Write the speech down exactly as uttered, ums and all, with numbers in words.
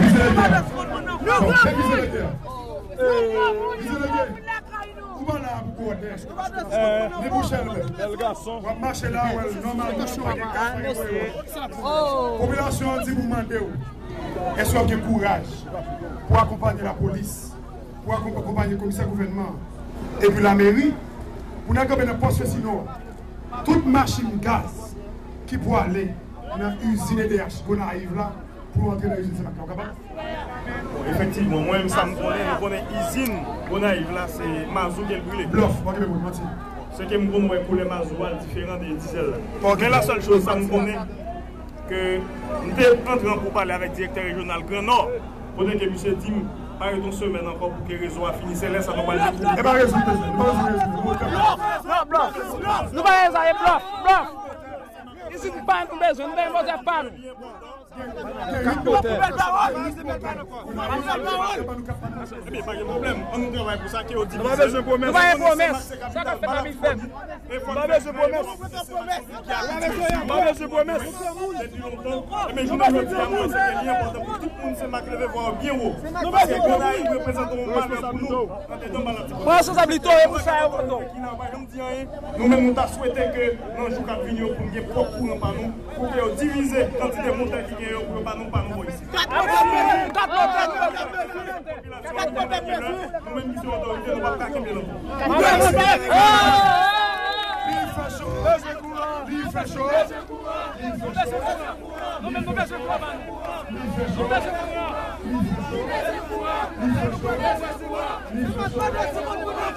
Vize lege a. Bon, se vize lege a. Vize lege. Ou pa la pou kowòdone. Ni pou chèlbè. Bèl gason. W ap mache la, w wè l nòmal, pa gen kafou. Popilasyon an di pou mande w, èske w ap gen kouraj pou akonpanye lapolis, pou akonpanye komisè gouvènman an, epi lameri, pou n al kanpe nan pòs Festino a? Tout machin gaz ki pwale nan izin E D H Gonayiv la, pou antre nan izin Senmak la. Ou kapab? Bon, efektivman, mwen menm sa m konnen, nou konnen izin Gonayiv la, se mazou ke l brile. Blòf, w ap kenbe pou manti. Se ke m konn wè koulè mazou a diferan de dizèl la. Men la sèl choz sa m konnen, ke m te antre an pou pale avèk direktè rejyonal Gran Nò, kote ke misye di m, pa ret yon semèn ankò pou ke rezo a fini, se lè sa nou pral dekouvri. E pa rezo, mesye, nou pa bezwen rezo. Blòf, blòf, blòf. Nou pa bezwen, e blòf, blòf. Isit pa nou bezwen, nou bezwen manje pa nou. Kat motè. Ebyen, pa gen pwoblèm. Ann nou travay pou sa, ke yo di nou pa bezwen pwomès. Nou pa gen pwomès. Sa k ap fèt nan Big Bend. Nou pa bezwen pwomès. Nou pa bezwen pwomès. Depi lontan. Ebyen, jounen jodi a, mwen panse ke li enpòtan pou tout moun Senmak leve vwa yo byen wo. Paske Gonayiv reprezante yon malè pou nou. Pran responsablite w pou sa yo kontan. Nou menm, nou ta swete ke nan jou k ap vini yo, pou n gen pwòp kouran pa nou, pou ke yo divize kantite motè ki gen yo, pou yo ba nou pa nou bò isit. Nou menm ki se otorite, nou p ap ka kenbe l ankò. Li fè cho, li fè cho, li fè cho.